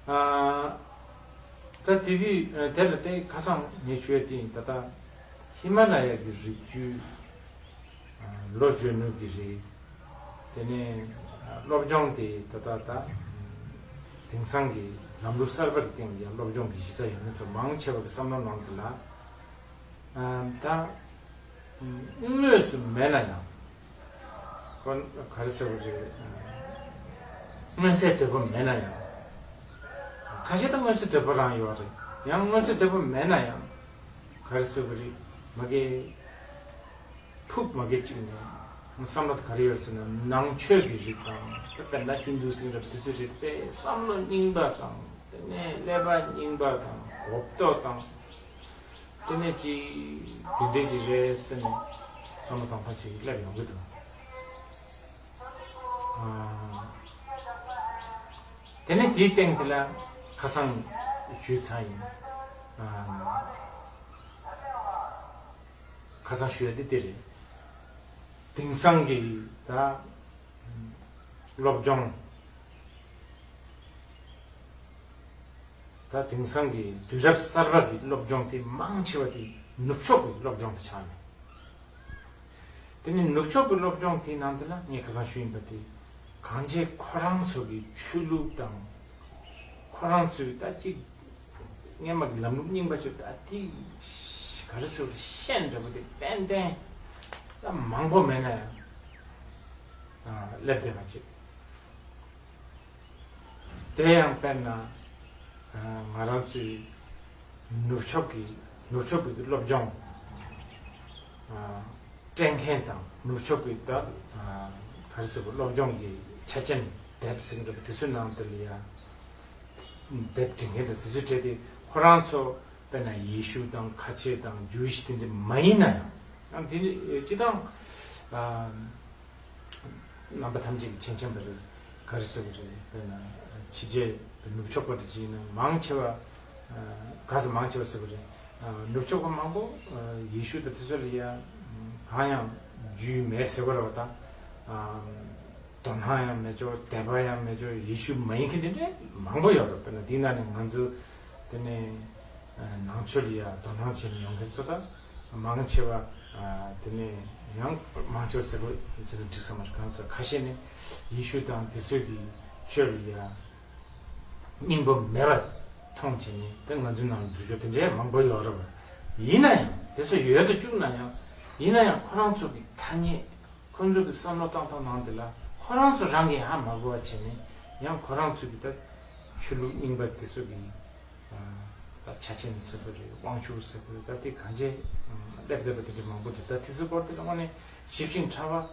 ཨ། ད་དེ་དུས་དེ་ལ་བལྟས་ཁ་སང་ངས་ཞུ་ཡ་དེ་ཡིན། ད་ལྟ་ཧི་མ་ལ་ཡ་གི་རི་རྒྱུད། ལོ་གཞོན་ནུ་གི་རེད། དེ་ནས་སློབ་སྦྱོང་དེ་ད་ལྟ་ད་དེང་སང་གི་ལམ་ལུགས་གསར་པ་གི་སྟེང་ལ་ཡང་སློབ་སྦྱོང་གི་གཞི་རྩ་ཡོད་མཁན་ཚོ་མང་ཆེ་བ་གི་བསམ་བློ་ནང་དུ་ལ། ད་དངོས་སུ་མེད་ན་ཡང་། ཁོ་ག་རེ་ཟེར་བ་རེད། མངོན་གསལ་དོད་པོ་མེད་ན་ཡང་། ཁ་ཤས་ད་མངོན་གསལ་དོད་པོ་རང་ཡོད་རེད། ཡང་མངོན་གསལ་དོད་པོ་མེད་ན་ཡང་། ག་རེ་ཟེར་བ་རེད། མ་གི་ཕུགས་མ་གི་གཅིག་ནས་བསམ་བློ་དེ་ག་རེ་ཡོད་ཟེར་ན། ནང་ཆོས་ཀྱི་རིགས་དང་། དཔེར་ན་ཧིན་དུ་ཟེར་འདྲ་དེ་ཚོའི་རིགས་པས་བསམ་བློ་རྙིང་པ་དང་། དེ་ནས་ཀླད་པ་རྙིང་པ་དང་། གོ་རྟོགས་དང་། དེ་ནས་ཅིག་དེ་འདྲས་ཅིག་རེད་ཟེར་ནས་བསམ་བློ་གཏོང་སྟངས་ཅིག་སླེབས་ཡོང་གི་འདུག་ཨ། དེ་ནས་དེའི་སྟེང་དེ་ལ་ཁ་སང་ཞུས་ཚར་ཡིན། ཨ། ཁ་སང་ཞུ་ཡ་དེ་དེ་རེད། དེང་སང་གི་ད་སློབ་སྦྱོང་ ད་དེང་སང་གི་དུས་རབས་གསར་པ་གི་སློབ་སྦྱོང་དེ་མང་ཆེ་བ་དེ་ནུབ་ཕྱོགས་ཀྱི་སློབ་སྦྱོང་དེ་ཆགས་ནས། དེ་ནི་ནུབ་ཕྱོགས་ཀྱི་སློབ་སྦྱོང་དེའི་ནང་དུ་ལ་ངས་ཁ་སང་ཞུས་ཡིན་པ་དེ། གང་བྱས་ཁོ་རང་ཚོ་གི་ཆོས་ལུགས་དང་། ཁོ་རང་ཚོའི་ད་ཅིག་སྔས་མ་གི་ལམ་ལུགས་རྙིང་པ་ཅིག་ད་དེ་ག་རེ་ཟེར་བ་ཤན་འདྲ་པོ་དེ་ཏན་ཏན་ད་མང་པོ་མེད་ན་ཡང་སླེབས་བསྡད་པ་ཅིག་དེ་ཡང་དཔེར་ན། ང་རང་ཚོའི་ནུབ་ཕྱོགས་ཀྱི་ནུབ་ཕྱོགས་ཀྱི་སློབ་སྦྱོང་སྤྲད་མཁན་དང་ནུབ་ཕྱོགས་ཀྱི་ད་ག་རེ་ཟེར་དགོས། སློབ་སྦྱོང་གི་ཆ་རྐྱེན་དེབ་ཟེར་གྱི་འདུག་དེ་ཚོའི་ནང་དུ་ལ་ཡ་དེབ་འབྲི་མཁན་དང་དེ་ཚོའི་གྲས་དེ་ཁོ་རང་ཚོ་དཔེར་ན་ཡེ་ཤུ་དང་ཁ་ཆེ་དང་ཇུ་ཝིཤ་དེ་འདྲ་མ་ཡིན་ན་ཡང་ཡང་དེ་ནི་སྤྱི་བཏང་། རྣམ་པ་ཐམས་ཅད་ཀྱི་མཁྱེན་མཁྱེན་པ་རེད། ག་རེ་ཟེར་བ་རེད། དཔེར་ན་ཕྱི་རྒྱལ་ནུབ་ཕྱོགས་པ་རེ་ཅིག་ཡིན་ན་མང་ཆེ་བ། ག་ས་མང་ཆེ་བ་ཟེར་བ་རེད། ནུབ་ཕྱོགས་པ་མང་པོ་ཡེ་ཤུ་དང་དེ་ཚོ་ལ་ཡ་གང་ཡང་རྒྱུས་མེད་ཟེར་བ་རེད་བ་ད། དོ་སྣང་ཡང་མེད་ཅོག་དད་པ་ཡང་མེད་ཅོག་ཡེ་ཤུ་མ་ཡིན་མཁན་དེ་འདྲ་མང་པོ་ཡོད་རེད། དཔེར་ན་དེའི་ནང་ནས་ང་ཚོ་དེ་ནས། ནང་ཆོས་ལ་ཡ་དོ་སྣང་བྱེད་མྱོང་མཁན་ཚོ་དང་མང་ཆེ་བ། དེ་ནས་ཡང་མང་ཆེ་བ་ཟེར་དགོས་ཟེར་ན་འགྲིག་ས་མ་རེད། གང་ཟེར་ཁ་ཤས་ནི་ཡེ་ཤུ་དང་དེ་ཚོའི་གི་ཆོས་ལ་ཡ་སྙིང་པོ་མེད་པར་མཐོང་བྱས་ནས་དེ་ང་ཚོའི་ནང་ལ་འཛུལ་ཕྱོགས་དེ་འདྲའི་མང་པོ་ཡོད་རེད་པ། ཡིན་ན་ཡང་དེ་ཚོ་ཡོད་དུ་བཅུག་ན་ཡང་ཡིན་ན་ཡང་ཁོ་རང་ཚོ་གི་ཐ་སྙད། ཁོང་ཚོ་གི་བསམ་བློ་བཏང་སྟངས་ནང་དེ་ལ་ཁོ་རང་ཚོ་རང་གིས་ཧ་མ་གོ་བ་བྱས་ནས་ཡང་ཁོ་རང་ཚོ་གི་ད་ཆོས་ལུགས་རྙིང་པ་དེ་ཚོ་གི་ད་ཆ་ཆེན་ཟེར་དགོས་རེད། དབང་ཕྱུག་ཟེར་དགོས་རེད། ད་དེ་གང་ཅི་སླེབས་བསྡད་པ་དེ་འདྲ་མང་པོ་འདུག་ད་དེ་ཚོའི་སྐོར་དེ་ལ་དངོས་གནས་ཞིབ་ཅིང་ཕྲ་བ་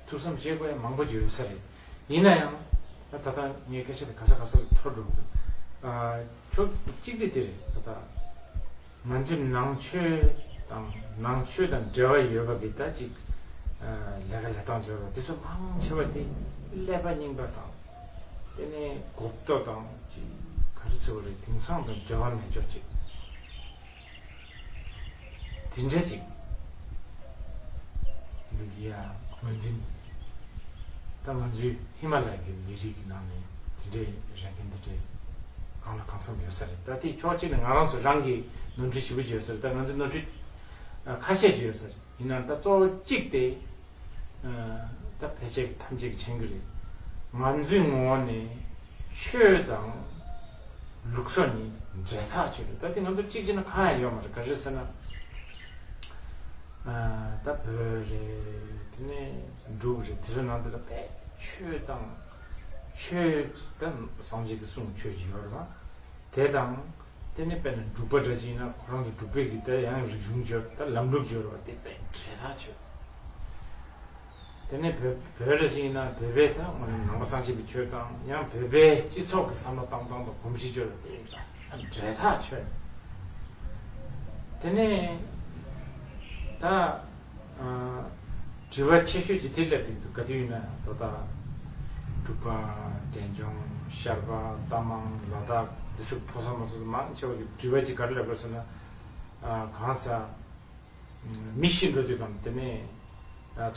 ཐུགས་བསམ་བཞེས་དགོས་ཡ་མང་པོ་ཅིག་ཡོད་ས་རེད། ཡིན་ན་ཡང་ད་ད་ལྟ་ངས་སྐད་ཆ་དེ་ག་ས་ག་ས་ལ་ཐོར་འགྲོ་གི་འདུག་ཕྱོགས་གཅིག་དེ་དེ་རེད། ད་ལྟ། ང་ཚོའི་ནང་ཆོས་དང་ནང་ཆོས་དང་འབྲེལ་བ་ཡོད་པ་གི་ད་ཅིག་ལས་ཀ་ལས་སྟངས་བྱེད་པ་དེ་ཚོ་མང་ཆེ་བ་དེ་ཀླད་པ་རྙིང་པ་དང་དེ་ནས་གོ་རྟོགས་དང་ཅིག་ག་རེ་ཟེར་བ་རེད། དེང་སང་དང་འབྲེལ་བ་མེད་ཅོག་ཅིག་དེ་འདྲ་ཅིག་ཡ་ངོས་འཛིན། ད་ང་ཚོའི་ཧི་མ་ལ་ཡ་གི་མི་རིགས་ཀྱི་ནང་ནས་དེ་འདྲའི་རེ་འགན་དེ་འདྲའི་གང་ལ་གང་འཚམ་ཡོད་ས་རེད། ད་དེ་ཕྱོགས་གཅིག་ནས་ང་རང་ཚོ་རང་གི་ནོར་འཁྲུལ་ཞེ་པོ་ཅིག་ཡོད་ས་རེད། ད་ང་ཚོའི་ནོར་འཁྲུལ་ཁ་ཤས་ཅིག་ཡོད་ས་རེད། ཡིན་ནའང་ད་གཙོ་བོ་གཅིག་དེ་ད་ཕལ་ཆེར་ཐམས་ཅད་ཀྱིས་མཁྱེན་གྱི་རེད། ང་ཚོའི་ངོ་བོ་ནས་ཆོས་དང་ལུགས་སྲོལ་གཉིས་འབྲེལ་ཐག་ཆོད་རེད། ད་དེ་ང་ཚོ་གཅིག་བྱས་ན་ཁ་ཡང་ཡོད་མ་རེད། ག་རེ་ཟེར་ན། ད་བོད་རེད། དེ་ནས་འབྲུག་རེད། དེ་ཚོའི་ནང་དུ་ལ་དཔེ་ཆོས་དང་ཆོས་ད་སངས་རྒྱས་ཀྱི་གསུང་ཆོས་ཅིག་ཡོད་རེད་པ། དེ་དང་དེ་ནས་དཔེར་ན་འབྲུག་པ་འདྲ་ཅིག་ཡིན་ན་ཁོ་རང་ཚོ་འབྲུག་པའི་གི་ད་ཡང་རིག་གཞུང་ཡོད། ད་ལམ་ལུགས་ཡོད་རེད་པ། དེ་དཔེ་འབྲེལ་ཐག་ཆོད། དེ་ནས་བོད་བོད་རེ་ཞིག་ཡིན་ན་བོད་པའི་ད་ནང་པ་སངས་རྒྱས་པའི་ཆོས་དང་ཡང་བོད་པའི་སྤྱི་ཚོགས་ཀྱི་བསམ་བློ་བཏང་སྟངས་དང་གོམས་གཤིས་བཅོས་རེ་དེ་ཡིན་ད་འབྲེལ་ཐག་ཆོད། དེ་ནས་ད་དྲི་བ་ཆེ་ཤོས་ཅིག་དེ་སླེབས་འདུག་ག་དུས་ཡིན་ན་ད་ལྟ་འབྲུག་པ་འབྲས་ལྗོངས་ཤར་པ་རྟ་མང་ལ་དྭགས་དེ་ཚོ་ཕོ་གསར་མོ་གསར་མང་ཆེ་བ་གི་དྲི་བ་ཅིག་ག་རེ་སླེབས་དགོས་ཟེར་ན། གང་ཟག་མི་ཤི་འགྲོ་དུས་གམ་དེ་ནས་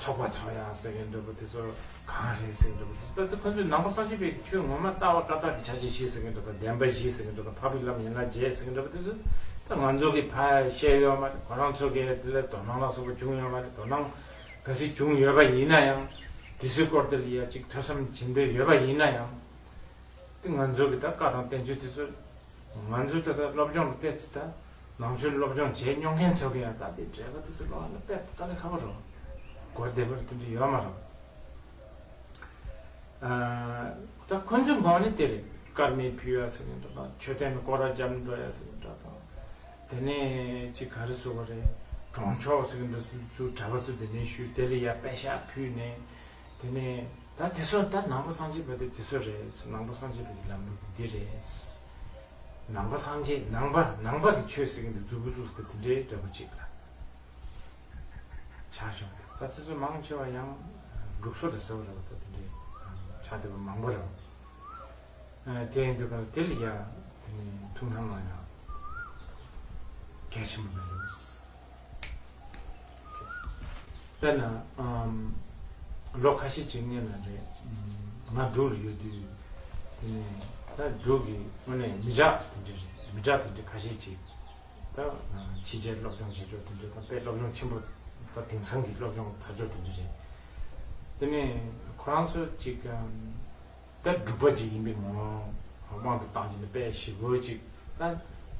ཚོགས་པ་ཚོགས་ཡ་ཟེར་མཁན་འདྲ་པོ་དེ་ཚོ་གང་རེད་ཟེར་མཁན་འདྲ་པོ་དེ་ཚོ་ད་ཁོ་ཚོས་ནང་པ་སངས་རྒྱས་པའི་ཆོས་ངོ་མ་ལྟ་བ་བཀའ་རྟགས་ཀྱི་ཆ་ཤས་བཞི་ཟེར་མཁན་འདྲ་པོ་བདེན་པ་བཞི་ཟེར་མཁན་འདྲ་པོ་འཕགས་པའི་ལམ་ཡན་ལག་བརྒྱད་ཟེར་མཁན་འདྲ་པོ་དེ་ཚོ་ད་ང་ཚོ་གིས་ཕར་བཤད་ཡོད་མ་རེད། ཁོ་རང་ཚོ་གིས་དེ་ལ་དོ་སྣང་ལ་སོགས་པ་བྱུང་ཡོད་མ་རེད། དོ་སྣང་ག་ཚོད་བྱུང་ཡོད་པ་ཡིན་ན་ཡང་དེ་ཚོའི་སྐོར་དེ་ལ་ཡ་གཅིག་ཐོས་བསམ་བྱེད་འདོད་ཡོད་པ་ཡིན་ན་ཡང་དེ་ང་ཚོ་གི་ད་བཀའ་དང་བསྟན་བཅོས་དེ་ཚོ། ང་ཚོའི་ད་ལྟ་སློབ་སྦྱོང་ལ་བལྟས་ཚེ་ད་ནང་ཆོས་སློབ་སྦྱོང་བྱས་མྱོང་མཁན་ཚོ་གི་ཡང་ད་དེ་འབྲེལ་བ་དེ་ཚོ་སློབ་ལ་དཔེ་དཀའ་ལས་ཁག་པོ་རེད། གོ་བདེ་པོ་དེ་འདྲ་ཡོད་མ་རེད། ཨ། ད་ཁོ་ཚོའི་ངོས་ནས་དེ་རེད། དཀར་མེ་ཕུལ་ཡ་ཟེར་གྱི་འདུག་ད་མཆོད་རྟེན་ལ་སྐོར་ར་རྒྱབ་འགྲོ་ཡ་ཟེར་གྱི་འདུག་དང་། དེ་ནས་ཅིག་ག་རེ་ཟེར་དགོས་རེད། གྲོང་ཆོག་ཟེར་གྱི་འདུག་ཚུར་གྲྭ་པ་ཚོ་དེ་ནས་ཞུས་དེ་ལ་ཡ་པད་ཤག་ཕུལ་ནས། དེ་ནས་ད་དེ་ཚོ་ད་ནང་པ་སངས་རྒྱས་པ་དེ་དེ་ཚོ་རེད། ནང་པ་སངས་རྒྱས་པའི་ལམ་ལུགས་དེ་འདི་རེད། ནང་པ་སངས་རྒྱས་ནང་པ་ནང་པ་གི་ཆོས་ཟེར་གྱི་འདུག་མཛུབ་གུ་བཙུགས་ཏེ་དེ་འདྲའི་འདྲ་པོ་ཅིག་ལ་ཆགས་བྱུང་། ད་དེ་ཚོ་མང་ཆེ་བ་ཡང་ལུགས་སྲོལ་རེད་ཟེར་བ་རེད་པ། ད་དེ་འདྲའི་ཆགས་བསྡད་པ་མང་པོ་རེད། དེ་ཡིན་དུས་ཀ་དེ་ལ་ཡ་དེ་ནི་ཐུགས་སྣང་གནང་ཡ་གལ་ཆེན་པོ་མེད་རེད། དཔེར་ན། ཨམ། ལོ་ཁ་ཤས་ཅིག་སྔོན་ལ་རེད། ང་འབྲུག་ལ་ཡོད་དུས། དེ་ནས་ ད་འབྲུག་གི་དངོས་གནས་མི་དྲག་དེ་འདྲ་རེད། མི་དྲག་དེ་འདྲ་ཁ་ཤས་ཅིག་ད་ཕྱི་རྒྱལ་སློབ་སྦྱོང་བྱེད་ཕྱོགས་དེ་འདྲ་དང་དཔེ་སློབ་སྦྱོང་ཆེན་པོ་ད་དེང་སང་གི་སློབ་སྦྱོང་ཚར་ཕྱོགས་དེ་འདྲ་རེད། དེ་ནས་ཁོ་རང་ཚོ་ཅིག་ད་འབྲུག་པ་ཅིག་ཡིན་པའི་ངོ་བོ་དབང་དུ་བཏང་བྱས་ནས་དཔེ་ཞེ་པོ་ཅིག་ད་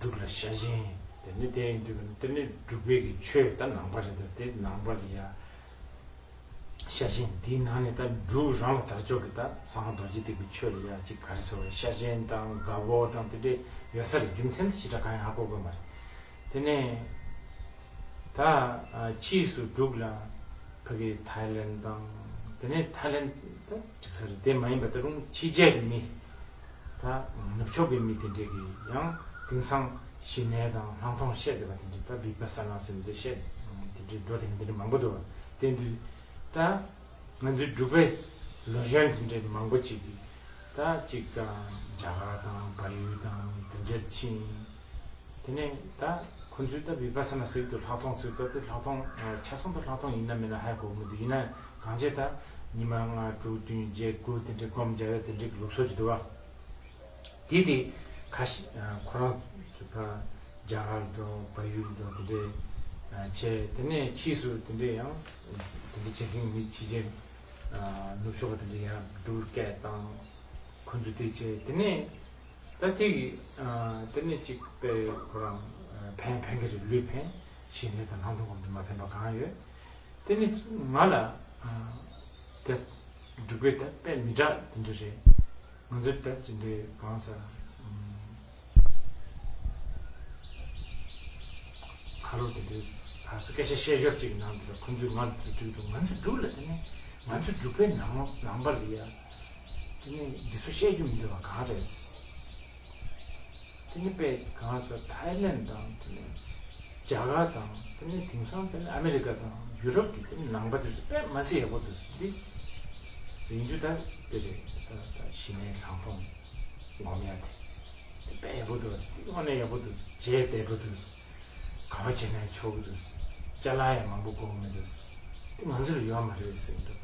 འབྲུག་ལ་ཤ་ཞེན། དེ་ནས་དེ་ཡིན་དུས་དེ་ནས་འབྲུག་པའི་གི་ཆོས་ད་ནང་པ་རེད། ད་དེ་ནང་པ་ལ་ཡ་ཤ་ཞེན། དེའི་ནང་ནས་ད་འབྲུག་རང་ལ་དར་ལྕོག་གི་ད་གསང་སྔགས་རྡོ་རྗེ་ཐེག་པའི་ཆོས་ལ་ཡ་ཅིག་ག་རེ་ཟེར་བ་ཤ་ཞེན་དང་དགའ་བོ་དང་དེ་འདྲས་ཡོད་ས་རེད། རྒྱུ་མཚན་དེ་ཞེ་དྲག་གང་ཡང་ཧ་གོ་གི་མ་རེད། དེ་ནས་ད་ཨ་ཕྱིས་སུ་འབྲུག་ལ་ཕ་གི་ཐའི་ལེན་དང་དེ་ནས་ཐའི་ལེན་ད་འགྲིག་ས་རེད། དེ་མ་ཡིན་པ་ད་རུང་ཕྱི་རྒྱལ་གྱི་མི་ད་ནུབ་ཕྱོགས་པའི་མི་དེ་འདྲས་ཀྱི་ཡང་དེང་སང་ཞི་གནས་དང་ལྷག་མཐོང་བཤད་བསྡད་པ་དེ་འདྲས་ད་བི་པ་ས་ན་ཟེར་འདི་བཤད་དེ་འདྲས་འགྲོ་དེ་འདྲས་མང་པོ་འདུག་བ། དེ་འདུག་ད། ང་ཚོའི་འབྲུག་པའི་ལོ་གཞོན་དེ་འདྲའི་མང་པོ་ཅིག་གིས་ད་ཅིག་རྒྱ་གར་དང་བལ་ཡུལ་དང་དེ་འདྲར་ཕྱིན། དེ་ནས་ད་ཁོ་ཚོས་ད་བི་པ་ས་ན་ཟེར་དུས་ལྷག་མཐོང་ཟེར་དུས་དེ་ལྷག་མཐོང་ཆ་ཚང་དུ་ལྷག་མཐོང་ཡིན་ན་མིན་ན་ཧ་གོ་མི་འདུག་ཡིན་ན་གང་བྱས་ད་ཉི་མ་ལྔ་དྲུག་བདུན་བརྒྱད་དགུ་དེ་འདྲའི་སྒོམ་བརྒྱབ་ཡ་དེ་འདྲའི་ལུགས་སྲོལ་ཅིག་འདུག་བ། དེ་དེ་ཁ་ཤས་ཁོ་རང་ཚོ་ཕར་རྒྱ་གར་འགྲོ་བལ་ཡུལ་འགྲོ་དེ་འདྲའི་བྱས། དེ་ནས་ཕྱིས་སུ་དེ་འདྲའི་ཡང་དེ་འདྲ་བྱེད་མཁན་མི་ཕྱི་རྒྱལ་ནུབ་ཕྱོགས་པ་དེ་འདྲ་ཡང་འབྲུག་སྐད་བཏང་། ཁོ་ཚོ་དེ་བྱས་དེ་ནས་ད་དེ་གི་དེ་ནས་གཅིག་པའི་ཁོ་རང་ཕན་ཕན་གི་རེད། ལུས་ཕན། ཞི་གནས་དང་ལྷག་མཐོང་སྒོམ་དེ་མ་ཕན་པ་གང་ཡོད། དེ་ནི་ང་ལ་དེ་འབྲུག་པའི་དེ་དཔེ་མི་དྲག་དེ་འདྲ་རེད། ང་ཚོ་དེ་ཅི་འདྲའི་གང་ཟེར། ཁ་ལོ་དེ་འདྲའི་ཕར་ཚུར་སྐད་ཆ་བཤད་ཞོར་ཅིག་ནང་དེ་ལ་ཁོང་ཚོས་ང་ལ་ཚུར་དྲིས་འདུག་ང་ཚོ་འབྲུག་ལ་དེ་ནི་ང་ཚོ་འབྲུག་པའི་ནང་ནང་པ་ལ་ཡ་དེ་ནི་འདི་ཚོ་བཤད་རྒྱུ་མི་འདུག་བ་གང་རེད། དེ་ནི་དཔེ་གང་ཟེར་ཐའི་ལེན་དང་དེ་ནི་རྒྱ་གར་དང་དེ་ནི་དེང་སང་དེ་ནི་ཨ་མི་རི་ཀ་དང་ཡུ་རོབ་ཀྱི་དེ་ནི་ནང་པ་དེ་ཚོ་དཔེ་མ་སྲིད་ཡག་པོ་འདུག་འདི་ཡིན་རྒྱུ་ད་དེ་རེད། ད་ད་ཞི་གནས་ལྷག་མཐོང་སྒོམ་ཡ་དེ་དེ་དཔེ་ཡག་པོ་འདུག་འདི་དངོས་གནས་ཡག་པོ་འདུག་རྗེས་བདེ་པོ་འདུག་ག་བ་བྱས་ནས་ཆོག་གི་འདུག་ཅ་ལག་ཡང་མང་པོ་དགོས་མི་འདུག་དེ་ང་ཚོ་ལ་ཡོད་མ་རེད་ཟེར་གི་འདུག་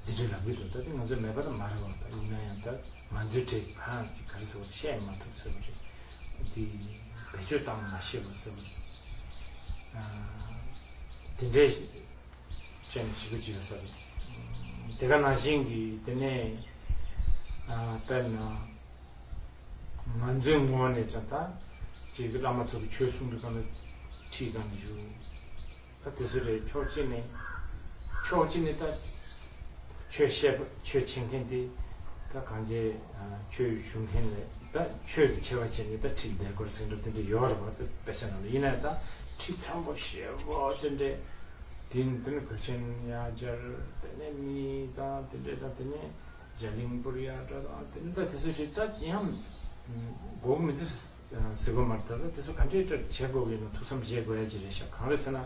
འདི་འདྲའི་ལབ་གི་འདུག་ད་དེ་ང་ཚོའི་མེད་པ་ད་མ་རེད་བ། ད་ཡིན་ན་ཡང་ད་ང་ཚོའི་གྲས་ཕ་ཅིག་ག་རེ་ཟེར་བ་བཤད་མ་ཐུབ་ཟེར་བ་རེད། འདི་བེད་སྤྱོད་བཏང་མ་ཤེས་པ་ཟེར་བ་རེད། དེ་འདྲའི་བཤད་ནས་ཞིག་གི་ཅི་ཡོད་ས་རེད། དེ་ག་ནང་བཞིན་གྱི་དེ་ནས་དཔེར་ན་ང་ཚོའི་ངོས་ནས་ཀྱང་ད་ཅིག་བླ་མ་ཚོ་གི་ཆོས་གསུང་དུས་གང་ལ་ཁྲིད་གང་ལ་བཞུགས། ད་དེ་ཚོ་རེད། ཕྱོགས་གཅིག་ནས་ཕྱོགས་གཅིག་ནས་ད་ཆོས་བཤད་པ་ཆོས་འཆད་མཁན་དེ་ད་གང་ཅི་ཆོས་ཞུ་མཁན་ལས་ད་ཆོས་ཀྱི་ཆེ་བ་བྱས་ནས་ད་ཁྲིད་བསྡད་དགོས་ཟེར་འགྲོ་དེ་འདྲ་ཡོད་རེད་བ། ད་དཔེ་ཆ་ནང་ལ་ཡིན་ན་ད་ཁྲིད་ཕྲན་བུ་ཞེ་པོ་དེ་འདྲས་དེ་ནི་དེ་ནི་གོས་ཆེན་ཡང་སྦྱར། དེ་ནས་མི་དང་དེ་འདྲས་དང་དེ་ནས་རྒྱ་གླིང་པུར་ཡ་འདྲ་དང་དེ་ནི་ད་དེ་ཚོ་ཅིག་ད་ཡང་དགོས་མི་འདུག་ཟེར་གོ་མ་རེད། ད་དེ་ཚོ་ག་འདྲས་ད་བྱེད་དགོས་ཀྱི་ཡིན་ན་ཐུགས་བསམ་བཞེས་དགོས་ཡ་ཅིག་རེད་ཤག་གང་རེད་ཟེར་ན་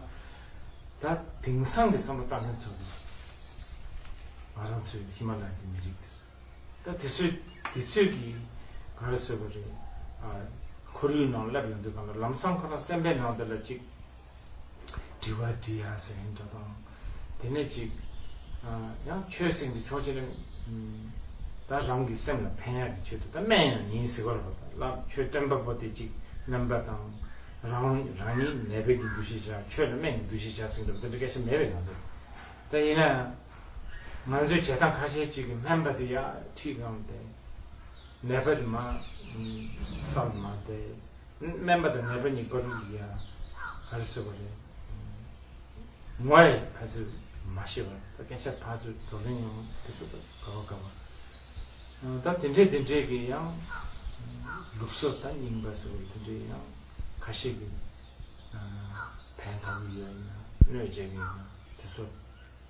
ད་དེང་སང་གི་བསམ་བློ་བཏང་མཁན་ཚོ་གི་ང་རང་ཚོའི་ཧི་མ་ལ་ཡའི་མི་རིགས་དེ་ཚོ་ད་དེ་ཚོས་དེ་ཚོས་ཀྱི་ག་རེ་ཟེར་དགོས་རེད། ཁོར་ཡུག་ནང་སླེབས་ཡོང་དུས་གང་ལ་ལམ་སང་ཁོ་རང་སེམས་པའི་ནང་དེ་ལ་ཅིག་དྲི་བ་དྲི་ཡ་ཟེར་མཁན་འདྲ་དང་། དེ་ནས་ཅིག་ཡང་ཆོས་ཟེར་མཁན་དེ་ཕྱོགས་གཅིག་ནས་ད་རང་གི་སེམས་ལ་ཕན་ཡག་གི་ཆེད་དུ་ད་སྨན་ཡང་ཡིན་ཟེར་གོ་རེད་པ། ད་ལ་ཆོས་སྟོན་པ་པོ་དེ་ཅིག་སྨན་པ་དང་རང་རང་ཉིད་ནད་པའི་གི་འདུ་ཤེས་བྱ། ཆོས་ལ་སྨན་གྱི་འདུ་ཤེས་བྱ་ཟེར་མཁན་འདྲ་པོ་དེ་འདྲ་སྐད་ཆ་མེད་པས་ང་ཚོ། ད་ཡིན་ན་ང་ཚོའི་བྱེད་སྟངས་ཁ་ཤས་ཅིག་གིས་སྨན་པ་དེ་ཡར་ཁྲིད་བསྐྱངས་ཏེ་ནད་པ་དེ་མར་བསམ་མ་སྟེ། སྨན་པ་དང་ནད་པ་གཉིས་བར་དུ་ཡ་ག་རེ་ཟེར་བ་རེད། ངོ་ཡ་ཕར་ཚུར་མ་ཤེས་པ། ད་སྐད་ཆ་ཕར་ཚུར་བགྲོ་གླེང་ཡོང་དུས་ཚོད་ད་ག་བ་ག་བ། ད་དེ་འདྲས་དེ་འདྲས་ཀྱི་ཡང་ལུགས་སྲོལ་ད་རྙིང་པ་ཟེར་བ་དེ་འདྲས་ཡང་ཁ་ཤས་ཀྱིས་ཕན་ཐོགས་ཀྱི་ཡོད་ན་གནོད་བྱེད་ཀྱི་ཡོད་ན་དེ་ཚོ་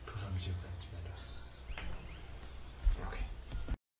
ཐུགས་བསམ་བཞེས་དགོས་ཀྱི་